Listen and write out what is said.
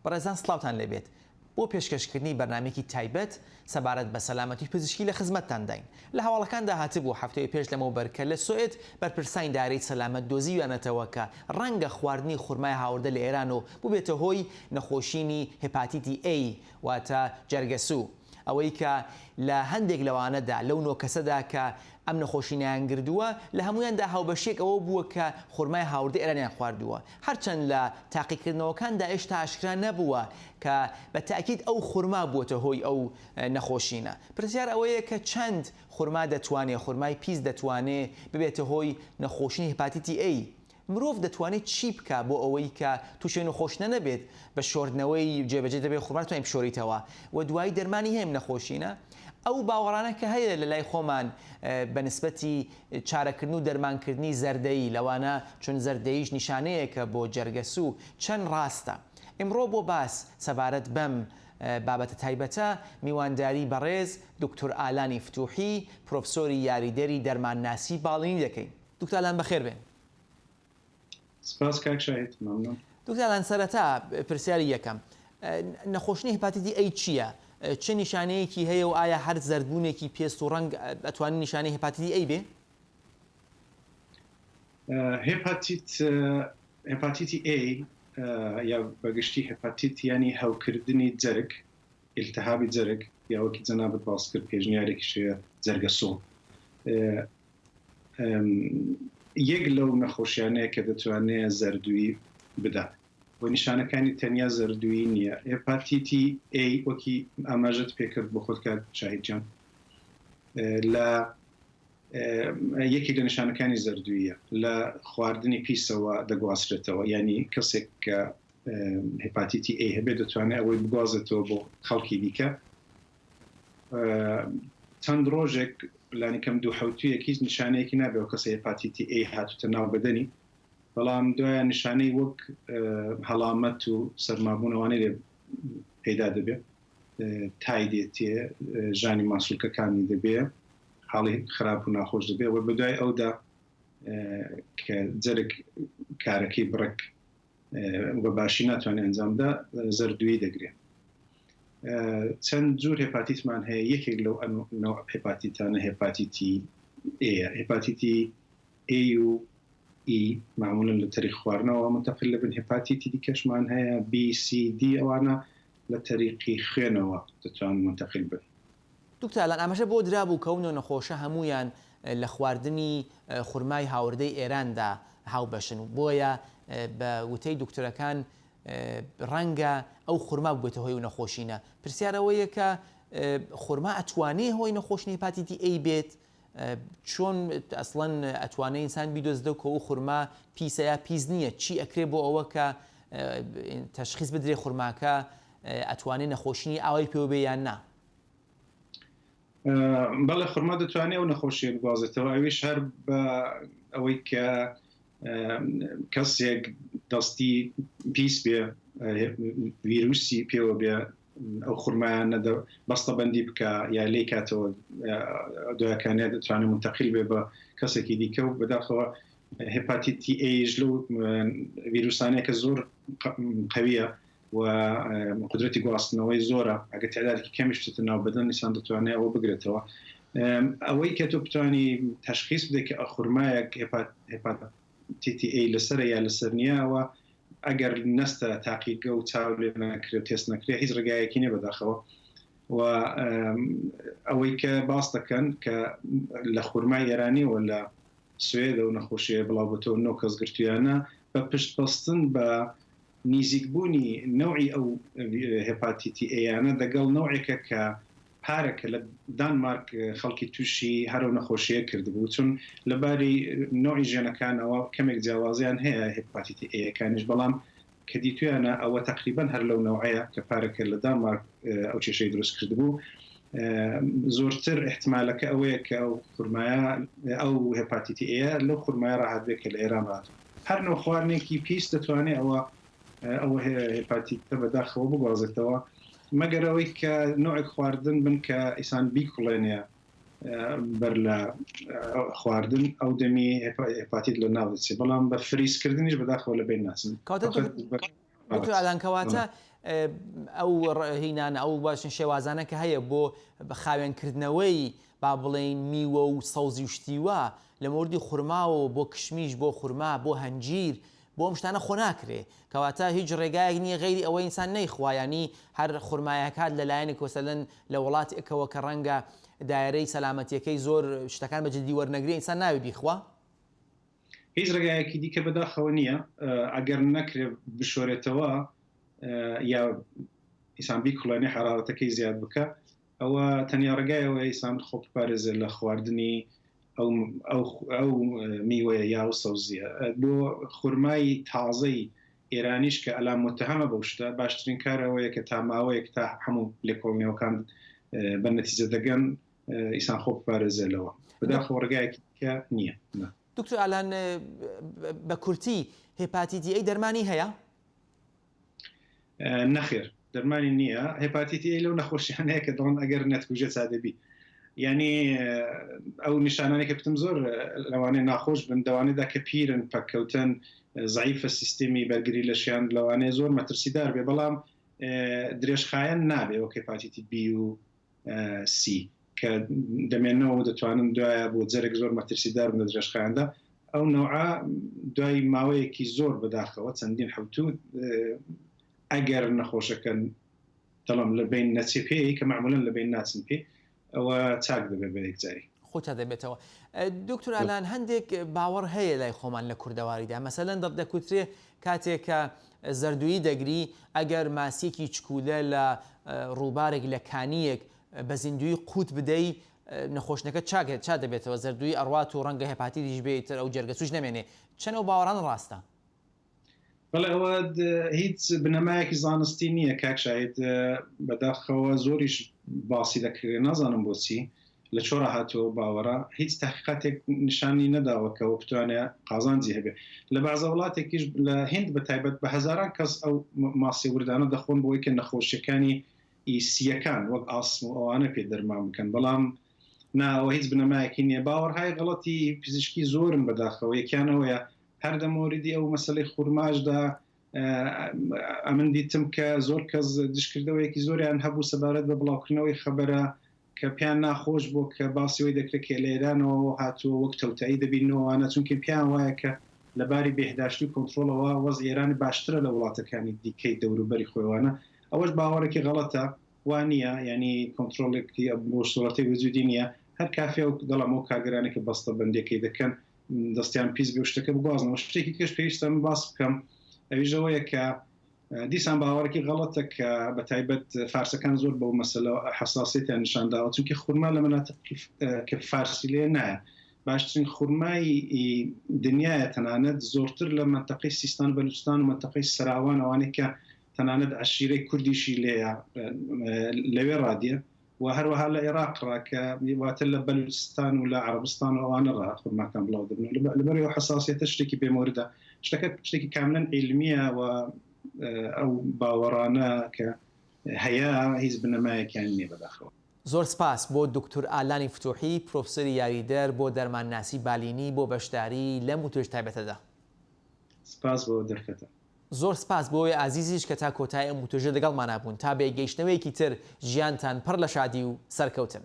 بەڕێزان سڵاوتان لێبێت. بۆ پێشکەشکردنی بەرنامەیەکی تایبەت سەبارەت بە سەلامەتی پزیشکی لە خزمەتتانداین. لە هەواڵەکاندا هاتبوو هەفتەی پێش لەمەوبەر کە لە سوئد بەرپرسانی دارەی سەلامەت دۆزیویانەتەوە کە ڕەنگە خواردنی خورمای هاوردە لە ئێرانەوە بووبێتە هۆی نەخۆشینی هێپاتیتی A واتە جەرگەسوو. ئەوەی کە لە هەندێک لەوانەدا، لەو نۆ کەسەدا کە ئەم نەخۆشینەیان گردووە، لە هەموویاندا هاوبەشییەک ئەوە بووە کە خورمای هاوردەی ئێرانیان خواردووە. هەرچەند لە تاقیکردنەوەکاندا هێشتا ئاشکرا نەبووە کە بە تەئکید ئەو خورما بووەتە هۆی ئەو نەخۆشینە. پرسیار ئەوەیە کە چەند خورما دەتوانێ، خورمای پیس دەتوانێ ببێتە هۆی نەخۆشینی هێپاتیتی A؟ مرۆڤ دەتوانێت چی بکا بۆ ئەوەی کە توشی نەخۆشینە نەبێت بە شۆردنەوەی جێبەجێ دەبێت خورما ناتوانین بشۆریتەوە و دوایی دەرمانی هەیە ئەم نەخۆشینە ئەو باوەڕانە کە هەیە لە لای خۆمان بە نسبەتی چارەکردن و دەرمانکردنی زەردەیی لەوانە چون زەردەییش نیشانەیەکە بۆ جەرگەسوو چەند ڕاستە ئیمڕۆ بۆ باس سەبارەت بەم بابەتە تایبەتە میوانداری بەڕێز دکتۆر ئالانی فتوحی پرۆفسۆری یاریدەری دەرمانناسی باڵینی دەکەین. دکتۆر ئالان بەخێر بێن. سپاس کاک شاهید مەمنون. دکتۆر ئالان سەرەتا پرسیاری یەکەم نەخۆشنی هێپاتیتی A چییە؟ چ نیشانەیەکی هەیە و ئایا هەر زەردبوونێکی پێست و ڕەنگ ئەتوانێت نیشانەی هێپاتیتی A بێ؟ هێپاتیت هێپاتیتی A یا بەگشتی هێپاتیت یانی هەوکردنی جەرگ ئیلتهابی جەرگ یا وەکی جەنابت باس کرد پێشنیارێکیش هەیە جەرگەسووڵ یەک لەو نەخۆشیانەیە کە دەتوانێت زەردووی بدات و نیشانەکانی تەنیا زەردوویی نییە. هێپاتیتی A وەکی ئاماژەت پێکرد بۆ خۆت کاک شاهید جان لە یەکێک لە نیشانەکانی زەردوویە لە خواردنی پیسەوە دەگوازرێتەوە یعنی کەسێک کە هێپاتیتی A هەبێت دەتوانێت ئەوەی بگوازێتەوە بۆ خەڵکی دیکە چەند ڕۆژێک لانیکەم دوو حەوتوویەک هیچ نیشانەیەکی نابێ ئەو کەسە هێپاتیتی A هاتووتە ناو بەدەنی بەڵام دوایە نیشانەی وەک هەڵامەت و سەرمابوون ئەوانەی لێ پەیدا دەبێ تای دێتێ ژانی ماسولکەکانی دەبێ حاڵی خراپ و ناخۆش دەبێ و بەدوای ئەودا کە جەرگ کارەکەی بڕک بە باشی ناتوانێت ئەنجام بدا زەردوویی دەگرێ. چەند جور هێپاتیتمان هەیە یەکێک لەو نەوع هێپاتیتانە هێپاتیتی A یە. هێپاتیتی A و E معمولا لە تەریق خواردنەوە منتقل دەبن، هێپاتیتی دیکەشمان هەیە B، C، D ئەوانە لە تەریقی خوێنەوە دەتوانن منتقل بن. دکتۆر ئالان ئاماژە بەوە درابوو کە ئەو نۆ نەخۆشە هەموویان لە خواردنی خورمای هاوردەی ئێراندا هاوبەشن و بۆیە بە وتەی دکتۆرەکان ڕەنگە ئەو خورما ببێتە هۆی ئەو نەخۆشینە. پرسیار ئەوەیە کە خورما ئەتوانێ هۆی نەخۆشینی هێپاتیتی A بێت؟ چۆن ئەسڵەن ئەتوانێ ئینسان بیدۆزێتەوە کە ئەو خورما پیسە یا پیس نییە؟ چی ئەکرێ بۆ ئەوە کە تەشخیس بدرێ خورماکە ئەتوانێ نەخۆشینی ئاوای پێوە بێ یان نا؟ بەڵێ خورما دەتوانێت ئەو نەخۆشیە بگوازێتەوە ئەویش هەر بە ئەوەی کە کەسێک دەستی پیس بێ ویروسی پێوە بێ ئەو خورمایان نەدە بەستەبەندی بکە یا لی کاتەوە دوایەکانێت دەتوانێت منتەقیل بێ بە کەسێکی دیکە و بەداخەوە هێپاتیتی ئەیش لەو ویروسانەیە کە زۆر قویە و قودرەتی گواستنەوەی زۆرە ئەگەر تعدادێکی کەمیش بچێتە ناو بەدەن ئینسان دەتوانێت ئەوە بگرێتەوە ئەوەی کە تۆ بتانی تەشخیص بدەیت کە خورمایەک هێپاتیتی ئەی لەسەرە یا لەسەر نییە ئەوە ئەگەر نەستە تاقیگە و چاو لێ نەکرێ و تێست نەکرێ هیچ ڕێگایەکی نییە بەداخەوە و ئەوەی کە باس دەکەن کە لە خورمای ئێرانیەوە لە سوێد ئەو نەخۆشیە بڵاوبۆتەوە نۆ کەس گرتویانە بە پشت بەستن بە نیزیک بوونی نەوعی ئەو هێپاتیتی ئەیانە دەگەڵ نەوعێکە کە پارەکە لە دانمارک خەڵکی تووشی هەر ئەو نەخۆشیە کردبوو چون لە باری نەوعی ژێنەکانەوە کەمێک جیاوازیان هەیە هێپاتیتی ئەیەکانیش بەڵام کە دیتویانە ئەوە تەقریبەن هەر لەو نەوعەیە کە پارەکە لە دانمارک ئەو کێشەی دروست کردبوو زۆرتر ئیحتمالەکە ئەوەیە کە ئەو خورمایە ئەو هێپاتیتی ئەیە لەو خورمایە ڕاهاتبێ کە لە ئێران ڕاهاتوو هەر نەو خواردنێکی پیس دەتوانێ ئەوە ئەوە هێپاتیتە بەداخەوە بگوازێتەوە مەگەر ئەوەی کە نەوعێک خواردن بن کە ئیسان بیکوڵێنێ بەر لە خواردن ئەو دەمی هێپاتیت لە ناو دەچێت بەڵام بە فریز کردنیش بەداخەوە لە بین ناچن. کەواتە دکتۆر ئالان کەواتە بەڵێ. ئەو هینانە ئەو باشن شێوازانە کە هەیە بۆ خاوێنکردنەوەی با بڵێین میوە و سەوزی و شتی وا لە مۆردی خورماوە بۆ کشمیش بۆ خورما بۆ هەنجیر بۆ ئەم شتانە خۆ ناکرێ کەواتە هیچ ڕێگایەک نییە غەیری ئەوەی ئینسان نەیخوا یانی هەر خورمایەک هات لە لایەنێک مەسەلەن لە وڵاتێکەوە کە ڕەنگە دایەرەی سەلامەتیەکەی زۆر شتەکان بە جدی وەرنەگرێ ئینسان نابێ بیخوا؟ هیچ ڕێگایەکی دیکە بەداخەوە نییە ئەگەر نەکرێ بشۆرێتەوە یا ئیسان بیکوڵێنێ حرارەتەکەی زیاد بکە ئەوە تەنیا ڕێگای ئەوەیە ئیسان خۆ بپارێزێت لە خواردنی ئەو ئەو ئەو میوەیە یا ئەو سەوزیە بۆ خورمای تازەی ئێرانیش کە ئەلان متهەمە بەو شتە باشترین کار ئەوەیە کە تا ماوەیەک تا هەموو لێکۆڵنەوەکان بە نەتیجە دەگەن ئیسان خۆ بپارێزێ لەوە بەداخەوە ڕێگایەکی دیکە نییە. دکتۆر ئالان بە کورتی هێپاتیتی ئەی دەرمانی هەیە؟ نەخێر دەرمانی نییە هێپاتیتی ئەی لەو نەخۆشیانەیە کە دەڵێن ئەگەر نەتکوژێ چا دەبی یعنی ئەو نیشانانەی کە کوتم زۆر لەوانەیە ناخۆش بن دەوانێدا کە پیرن پەککەوتن زعیفە سیستمی بەرگری لەشیان لەوانەیە زۆر مەترسیدار بێ بەڵام درێژخایەن نابێ وەک هێپاتیتی بی و سی کە دەمێنەوە و دەتوانن دوایە بۆ جەرگ زۆر مەترسیدار بن لە درێژخایەندا ئەو نەوعە دوای ماوەیەکی زۆر بەداخەوە چەندین حەوتوو ئەگەر نەخۆشەکە دەڵم لە بین نەچێ پێی کە معمولەن لە بین ناچن پێ ئەوە چاک دەبێت بە یەکجاری. خۆ چاک دەبێتەوە. دکتۆر ئالان هەندێک باوەڕ هەیە لای خۆمان لە کوردەواریدا مەسەلەن دەکوترێ کاتێک کە زەردوویی دەگری، ئەگەر ماسییەکی چکولە لە ڕووبارێک لە کانییەک بە زیندوویی قووت بدەی، نەخۆشنەکە چاک چا دەبێتەوە، زەردوویی ئەڕوات و ڕەنگە هێپاتیتیش بێ ئیتر ئەو جەرگەسووش نەمێنێ. چەند ئەو باوەڕانە ڕاستە؟ بەڵێ ئەوە هیچ بنەمایەکی زانستی نییە کاک شاهید، بەداخەوە زۆریش باسی دەکرێ نازانم بۆچی. لە چۆرا هاتووە ئەو باوەڕە؟ هیچ تەحقیقاتێک نیشانی نەداوە کە ئەو بتوانێ قازانجی هەبێ. لە بەعزە وڵاتێکیش لە هیند بە تایبەت بە هەزاران کەس ئەو ماسیە وردانە دەخۆن بۆ ئەوەی کە نەخۆشیەکانی ئی سییەکان وەک ئاسم و ئەوانە پێ دەرمان بکەن. بەڵام نا ئەوە هیچ بنەمایەکی نییە. باوەڕهای غەڵەتی پزیشکی زۆرن بەداخەوە. یەکیان ئەوەیە هەر دە مۆریدی ئەو مەسەلەی خورماشدا ئەمن دیتم کە زۆر کەس دژکردەوەیەکی زۆریان هەبوو سەبارەت بە بڵاوکردنەوەی خەبەرە کە پێیان ناخۆش بووە کە باسی وەی دەکرێت کە لە ئێرانەوە هاتووە وەک تەوتەئی دەبیننەوە ئەوانە چونکە پێیان وایە کە لە باری بێهداشتی و کۆنترۆڵەوە وەزعی ئێران باشترە لە وڵاتەکانی دیکەی دەوروبەری خۆیوانە ئەوەش باوەڕێکی غەڵەتە وا نییە یانی کۆنترۆڵێکی بۆ سوڵەتەی وجودی نییە هەر کافیە و دەڵێم ئەو کارگەرانەی کە بەستە بەندیەکەی دەکەن دەستیان پیس بێ و شتەکە بگوازنەوە شتێکی کەش پێویستە من باس بکەم ئەویش ئەوەیە کە دیسان باوەڕێکی غەڵەتە کە بە تایبەت فارسەکان زۆر بەو مەسەلە حەساسیەتیان نیشان داوە چونکی خورما لە مەناتقی کە فارسی لێ نایە باشترین خورمای دنیایە تەنانەت زۆرتر لە مەنتەقەی سیستان بەلوچستان و مەنتەقەی سەراوان ئەوانەی کە تەنانەت عەشیرەی کوردیشی لێیە لەوێ ڕادیە و هەروەها لە عێراق ڕا کە واتە لە بەلوچستان و لە عەڕەبستان و ئەوانە ڕا خورماکان بڵاو دەبنەوە لەبەر ئەو حەساسیەتە شتێکی بێمۆردە شتەکە شتێکی کاملەن عیلمیە و ئەو باوەڕانە کە هەیە هیچ بنەمایەکیان نییە بەداخەوە. زۆر سپاس بۆ دوکتور ئالانی فتوحی، پرۆفسۆری یاریدەر بۆ دەرمانناسی بالینی بۆ بەشداری لەم وتوێژ تایبەتەدا. سپاس بۆ دەرفەتە. زۆر سپاس بۆ ئێوەی ئازیزیش کە تا کۆتایی ئەم وتوێژە لەگەڵمانا بوون. تا بە یەکگەیشتنەوەیەکی تر ژیانتان پڕ لە شادی و سەرکەوتن.